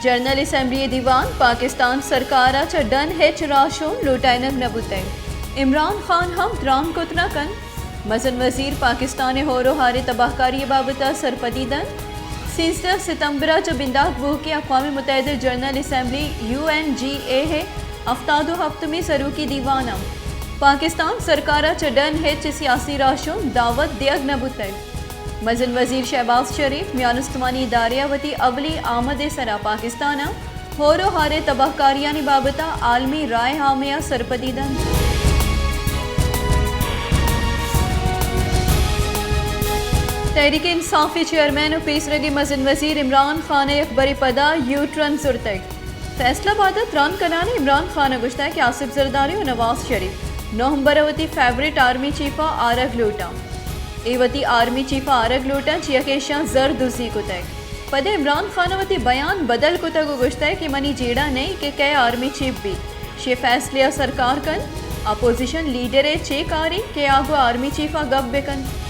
General assembly ءِ دیوان، پاکستان سرکار ءَ چہ ڈن ہچ راہشون لوٹائینگ نہ بوتگ، عمران خان ہم تران کت نہ کنت۔ مزن وزیر پاکستان ءِ ہور ءُ ہار ءِ تباہکاری ءِ بابت ءَ سرپدی دنت۔ سیزدہ ستمبر ءَ چہ بندات بوہوکیں اقوام متحدہ general assembly, U N G A, ءِ ہفتاد ءُ ہپتمی سروکی دیوان ءَ پاکستان سرکار ءَ چہ ڈن ہچ سیاسی راہشون دعوت دیگ نہ بوتگ۔ مزن وزیر شہباز شریف میان استمانی ادارہ ءَ وتی اولی آمد ءِ سرا پاکستان ءِ ہور ءُ ہار ءِ تباہکاریانی بابت ءَ عالمی رائے عامہ ءَ سرپدی دنت۔ تحریک انصاف ءِ چیئرمین ءُ پیسرگیں مزن وزیر عمران خان ءَ یکبرے پدا یو ٹرن زرتگ۔ فیصل آباد ءَ تران کنان ءَ عمران خان ءَ گوشتگ کہ آصف زرداری ءُ نواز شریف نومبر ءَ وتی فیورٹ آرمی چیف ءَ آرگ لوٹاں۔ اے وتی آرمی چیف ءَ آرگ لوٹاں، چیا کہ ایشاں زر دزی کتگ۔ پدا عمران خان ءَ وتی بیان بدل کتگ ءُ گوشتگ کہ منی جیڑہ نئیں کہ کئے آرمی چیف بیت، شے فیصلے ءَ سرکار کنت۔ اپوزیشن لیڈر ءِ چے کارے کہ آ گوں آرمی چیف ءَ گپ بہ کنت؟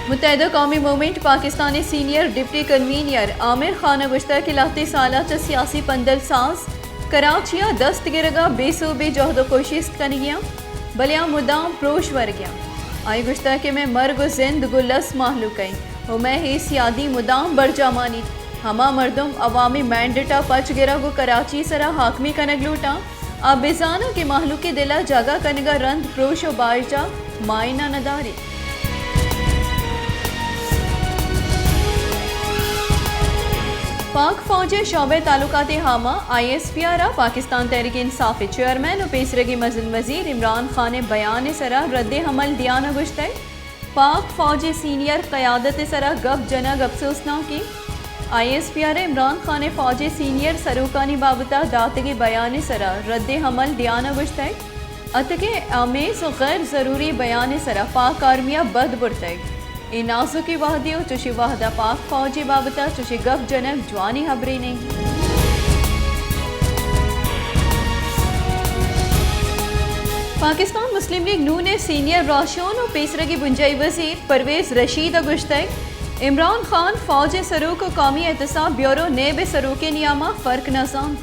متحدہ قومی موومنٹ پاکستان ءِ سینئر ڈپٹی کنوینر عامر خان ءَ گوشتگ کہ لہتے سال ءَ چہ سیاسی پندل ساز کراچی ءَ دست گرگ ءَ بے سوبیں جہد ءُ کوشست کنگی آں، بلے آ مدام پروش ورگی آں۔ آئی گوشتگ کہ مئے مرگ ءُ زند گوں لس مہلوک ءَ ایں ءُ مئے اے سیادی مدام برجاہ مانیت۔ ہما مردم عوامی مینڈیٹ ءَ پچ گرگ ءُ کراچی ءِ سرا حاکمی کنگ لوٹاں، آ بزاناں کہ مہلوک ءِ دل ءَ جاگہ کنگ ءَ رند پروش ءُ باہرجاہ معائنہ نہ داریت۔ پاک فوج ءِ شعبہ تعلقات عامہ، آئی ایس پی آر، ءَ پاکستان تحریک انصاف ءِ چیئرمین ءُ پیسرگیں مزن وزیر عمران خان ءِ بیان ءِ سرا رد عمل دیان ءَ گوشتگ، پاک فوج ءِ سینئر قیادت ءِ سرا گپ جنگ افسوسناکیں۔ آئی ایس پی آر ءَ عمران خان ءِ فوج ءِ سینئر سروکانی بابت ءَ داتگیں بیان ءِ سرا رد عمل دیان ءَ گوشتگ ات کہ آمیز ءُ غیر ضروری بیان ءِ سرا پاک آرمی ءَ بد برتگ۔ اے نازکیں وہدے ءُ چوشیں وہد ءَ پاک فوج ءِ بابت ءَ چوشیں گپ جنگ جوانیں ہبرے نہ انت۔ پاکستان مسلم لیگ نون ءِ سینئر راہشون ءُ پیسرگیں بنجاہی وزیر پرویز رشید ءَ گوشتگ، عمران خان فوج ءِ سروک ءُ قومی احتساب بیورو نیب ءِ سروک ءِ نیام ءَ فرق نہ زانت۔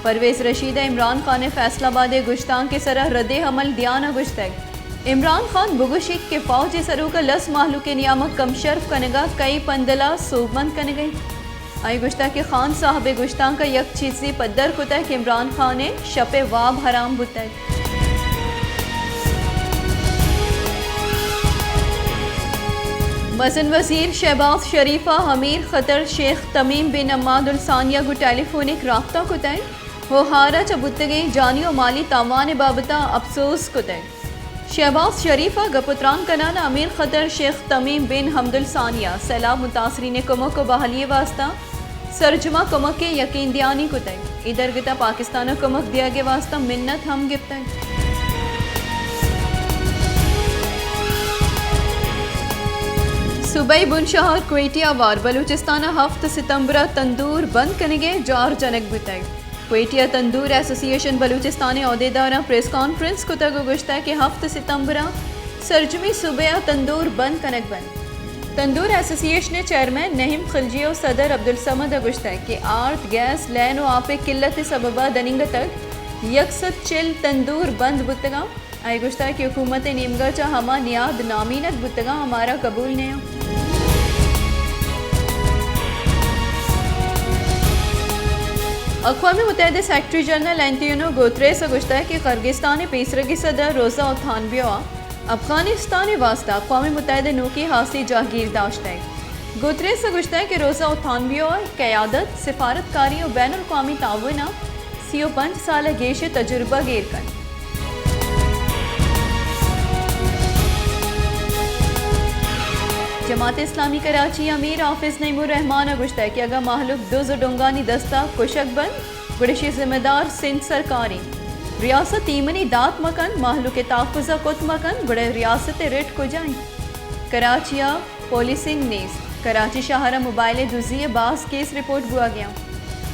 پرویز رشید ءَ عمران خان ءِ فیصل آباد ءِ گشتانک ءِ سرا رد عمل دیان ءَ گوشتگ، عمران خان بگوشیت کہ فوج ءِ سروک ءَ لس مہلوک ءِ نیام ءَ کم شرف کنگ ءَ کئی پندل ءَ سوبمند کنگ ءَ انت۔ آئی ءَ گوشتگ کہ خان صاحب ءِ گشتانک ءَ یک چیزے پدر کتگ کہ عمران خان ءِ شپ ءِ واب حرام بوتگ۔ مزن وزیر شہباز شریف ءَ امیر قطر شیخ تمیم بن حماد الثانی ءَ گوں ٹیلی فونک رابطہ کتگ ءُ ہار ءَ چہ بوتگیں جانی ءُ مالی تاوان ءِ بابت ءَ اپسوز کتگ۔ شہباز شریف ءَ گپ ءُ تران کنان ءَ امیر قطر شیخ تمیم بن حمد الثانی ءَ سیلاب متاثرین ءِ کمک ءُ بحالی ءِ واستہ سرجم ءَ کمک ءِ یقین دہانی کتگ۔ اے درگت ءَ پاکستان ءَ کمک دیگ ءِ واستہ منت ہم گپتگ۔ صوبائی بن شہر کوئٹہ ءَ ہوار بلوچستان ءَ ہفت ستمبر ءَ تندور بند کنگ ءِ جار جنگ بوتگ۔ کوئٹہ ءَ تندور ایسوسی ایشن بلوچستان ءِ عہدیداراں پریس کانفرنس کتگ ءُ گوشتگ کہ ہفت ستمبر ءَ سرجمیں صوبہ ءَ تندور بند کنگ بنت۔ تندور ایسوسی ایشن ءِ چیئرمین نعیم خلجی ءُ صدر عبدالصمد ءَ گوشتگ کہ آرت، گیس، لین ءُ آپ ءِ قلت ءِ سبب ءَ دننگتگ یک سد چل تندور بند بوتگ انت۔ آئی ءَ گوشتگ کہ حکومت ءِ نیمگ ءَ چہ ہما نیاد نامینگ بوتگ انت، ہمارا قبول نہ انت۔ اقوام متحدہ ءِ سیکرٹری جنرل انتونیو گوتریس ءَ گوشتگ کہ قرغستان ءِ پیسرگیں صدر روزا اوتھانبیو ءَ افغانستان ءِ واستہ اقوام متحدہ ءِ نوکیں ہاسیں جاگیر داشتگ۔ گوتریس ءَ گوشتگ کہ روزا اوتھانبیو ءِ قیادت، سفارتکاری ءُ بین الاقوامی تعاون ءَ سی ءُ پنچ سال ءَ گیش ءِ تجربہ گیر کنت۔ جماعت اسلامی کراچی ءِ امیر حافظ نعیم الرحمان ءَ گوشتگ کہ اگاں مہلوک دز ءُ ڈنگانی دست ءَ کشگ بنت، گڑا ایشی ءِ ذمہ دار سندھ سرکار انت۔ ریاست ایمنی دات مہ کنت، مہلوک ءِ تحفظ ءَ کت مہ کنت، گڑا ریاست ءِ رٹ کجا انت؟ کراچی ءَ پولیسنگ نیست۔ کراچی شہر ءَ موبائل ءِ دزی ءِ باز کیس رپورٹ بوہگ ءَ انت۔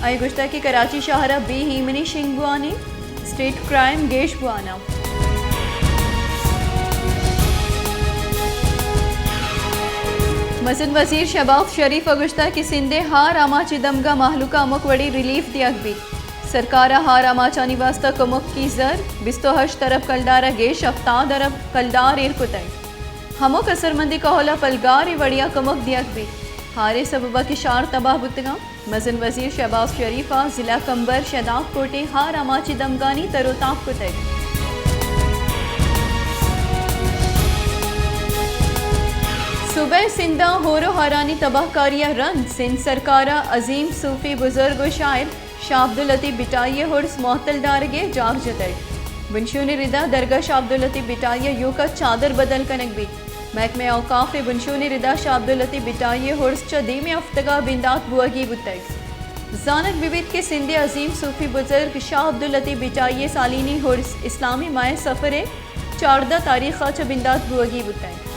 آئی ءَ گوشتگ کہ کراچی شہر ءَ بے ایمنی شنگ بوان انت، اسٹریٹ کرائم گیش بوان انت۔ مزن وزیر شہباز شریف ء گوشتگ کہ سندھ ء ہار آماچ ء دمگ ء مہلوک ء ہمک وڑیں ریلیف دیگ بیت۔ سرکار ء ہار آماچانی واستہ کمک کی زر بیست و ہشت ارب کلدار ء گیش ہفتاد ارب کلدار ایر کتگ۔ ہمک اثرمندیں کہول ء پلگاریں وڑے ء کمک دیگ بیت۔ ہار ء سبب ء کشار تباہ بوتگاں۔ مزن وزیر شہباز شریف ء ضلع کمبر شہداد کوٹ ء ہار آماچی دمگانی تر و تاب کتگ۔ صوبہ سندھ ء ہور و ہارانی تباہکاری ء رند سندھ سرکار ء عظیم صوفی بزرگ و شاعر شاہ عبداللطیف بھٹائی ء عرس معطل دارگ ء جاگ جتگ۔ بنشون ردا درگاہ شاہ عبداللطیف بھٹائی ء یوک ء چادر بدل کنگ بیت۔ محکمہ اوقاف ء بنشون ردا شاہ عبداللطیف بھٹائی ء عرس چہ دیمی ہفتگ ء بندات بوہگی بوتگ۔ زانگ بہ بیت کہ سندھ ء عظیم صوفی بزرگ شاہ عبداللطیف بھٹائی ء سالینی عرس اسلامی ماہ سفر ء چاردہ تاریخ ء چہ بندات بوہگی بوتگ۔